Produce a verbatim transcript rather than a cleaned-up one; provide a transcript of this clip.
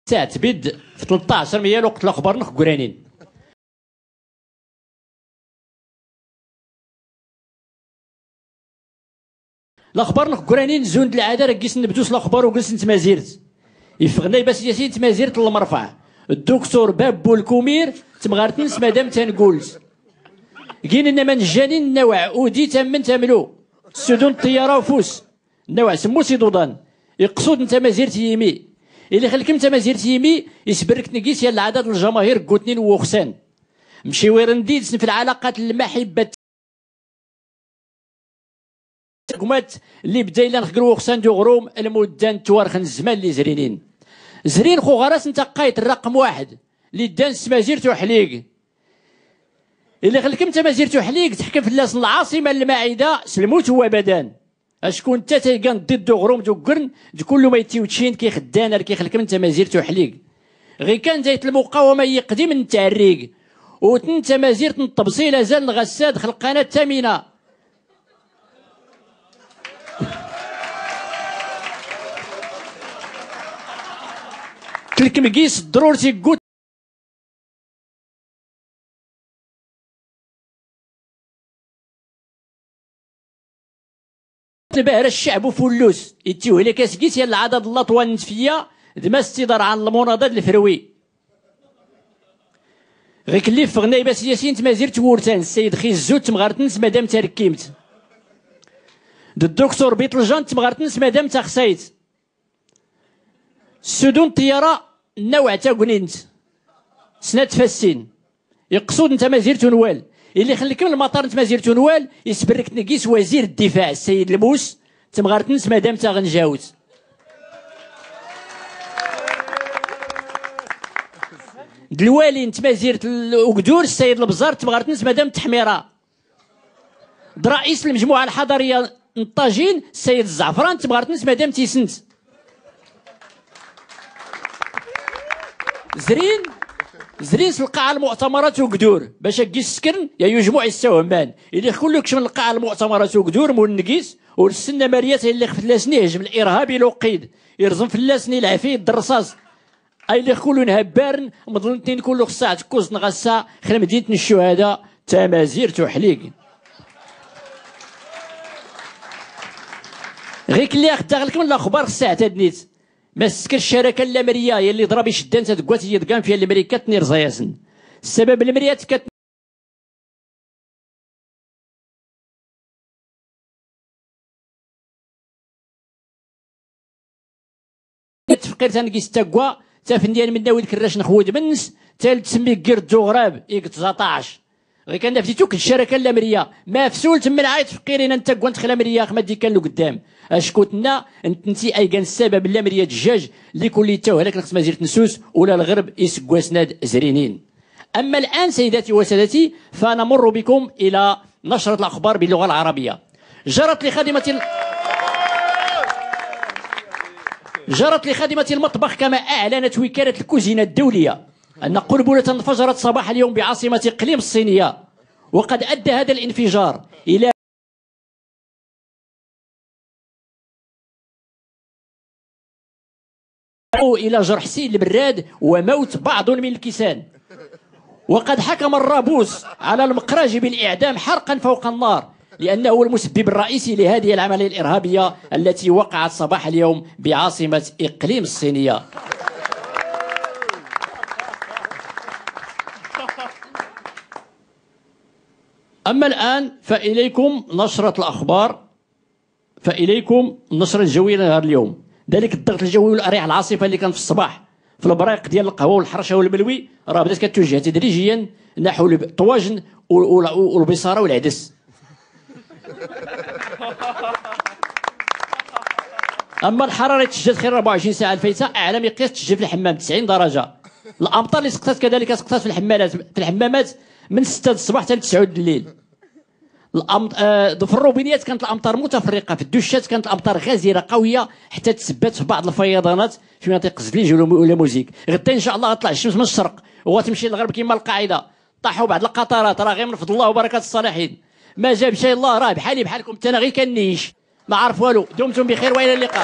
Tɛtbid f tleṭṭaɛsr myal uqt lxbar n-ɣ granin. Lxbar n-ɣ granin zund lɛadar gis nbdu s lxbar ugns n tmazirt. Ifɣnay bas yasin tmazirt n lmrfɛ, dduktur babbu lkumir, tmɣart-ns madam tangult. Gin nna man jjanin nnaweɛ udi tamment amlu, ssudun ṭṭiyara ufus, nnaweɛ smmut iḍuḍan. Iqṣud n tamazirt yimi. Ili xlkm tamazirt yimi, isbrk tngis yal lɛadad lljamahir ggutnin wuxsan. Mciwirn dids nf lɛalaqat lmaḥibbat tagmat lli bda illan xgr wuxsan d uɣrum lmudda n twarx n zzman lli zrinin. Zrin xuɣaras n taqqayt rraqm waḥd lli ddan s tmazirt uḥlig. Ili xlkm tamazirt uḥlig tḥkm fllasn lɛaṣima n lmaɛida s lmut wabadan. Acku ntta tayga n ḍiḍ d uɣrum d uggrn d kullu ma ittiwčin kixddan ar kixlkm tamazirt uḥlig. Ɣikan zayt lmuqawama iqdim n tɛrrig. Utn tamazirt n ṭṭbṣil azal n ɣassad xlqanat tamina. Tlkm gis ḍrurt iggut tbahra ccɛb ufullus ittiwhlk asgis yal lɛadad n laṭwan n tfyya d ma s-tt-iḍarɛan lmunaḍa d lfrwi. Ɣiklli ffɣnay bas yasin tmazirt wurtan ssayid xizzut tmɣart-ns madam tarkkimt d dduktur biṭljan tmɣart-ns madam taxsayt. Ssudun ṭṭiyara nnaweɛ tagnint snat tfassin. Iqṣud n tamazirt unwal. Ili xlkm lmaṭar n tmazirt unwal isbrk tngis wazir ddifaɛ ssayid lmus tmɣart-ns madam taɣnjawt. D lwali n tmazirt ugdur ssayid lbẓar tmɣart-ns madam tḥmira. D raïs lmejmuɛa lḥaḍariya n ṭṭajin ssayid ẓɛfran tmɣart-ns madam tisnt. Zrin zrin s lqaɛa lmuɛtamarat ugdur bac a gis skren ya yujmuɛ issawhmman. Ili xkullu kcmn lqaɛa lmuɛtamarat ugdur mul ngis ur ssnna maryat a illi xfllasn ihjm lirhab iluqqid irẓm fllasn ilɛfi d rrṣaṣ. Ay lliɣ kullu nhebbarn mḍlntnin kullu xsaɛt kkuẓ nɣassa xlmdint n ccuhada. Tamazirt uḥlig. Ɣik lliɣ daɣlkm laxbar xsaɛt adnit. Maskr ccaraka llamrya yalli ḍrab icddan tadgwat iḍgan fya lmrikat n irẓayasn ssabab lmrya tkatn. Tfqir tangist taggwa tafnyan mnna wid krracn xwudmns tal tsmigir d uɣrab ig tẓaṭac. Ɣikan daftit ukd ccaraka llamrya mafsult mnɛay tfqir inan taggwa n txlamrya xma dikkan lugddam. Acku tnna ntnti aygan ssabab llamrya d jjaj. Likulli ttawhlakn xtmazirt nsus ula lɣrb isggwasn ad zrinin. Amma llan saydati wa sadati fanamurru bikum ila nacrat laxbar billuɣa lɛarabiya. Jarat lixadimati lmaṭbax kama aɛlanat wikalat lkuzina ddawliya anna qulbulatan nfajarat sabax alyawm biɛaṣimati iqlim ssinya. Wa qad adda hada linfijar ila ila jarḥ sin lbrad wa mawt baɛḍun min lkisan. Wa qad ḥakama rrabus ɛla lmqraji bil iɛdam ḥarqan fawqa nnar liannahu lmusbbib rraisi lihadihi lɛamaliya lirhabiyya allati waqɛat sabaḥ lyawm biɛaṣimat iqlim ssinya. Amma llan fa ilaykum nacrat laxbar. Fa ilaykum nacra ljawiyya nhar lyawm. Dalik ḍḍɣt ljawiyya wa lariḥ lɛaṣifa lli kan f ṣṣbaḥ f lbrayq dyal lqahwa wa lḥrca wa lmlwi rah bdat kattujjih tadrijiyan naḥu lṭwajn wa lbṣara wa lɛds. Amma lḥarara ittjja d xir rba u ɛcrin saɛa lfayta aɛla miqyas ittjja f lḥmmam ttisɛin daraja. Lamṭar lli sqṭat kadalika sqṭat f lḥmmamat mn stta d ṣṣbaḥ tal ttisɛa d lleyl. F rrubinyat kanat lamṭar mutafriqa f ddccat kanat lamṭar ɣazira qawiyya ḥtta tsbbat f baɛḍ lfayyaḍanat f manaṭiq zzlij wa lmuzik. Ɣdda incallah ɣaṭṭlaɛ ccms mn ccrq wa ɣatmci lɣrb kima lqaɛida. Ṭaḥu baɛḍ lqaṭarat rah ɣimn fḍl llah wa barakat ṣṣaliḥin. Ma jab cay llah rah bḥali bḥalkum ttana ɣikan niyc. Ma ɛarf walu. Dumtum bxir wa ila lliqa.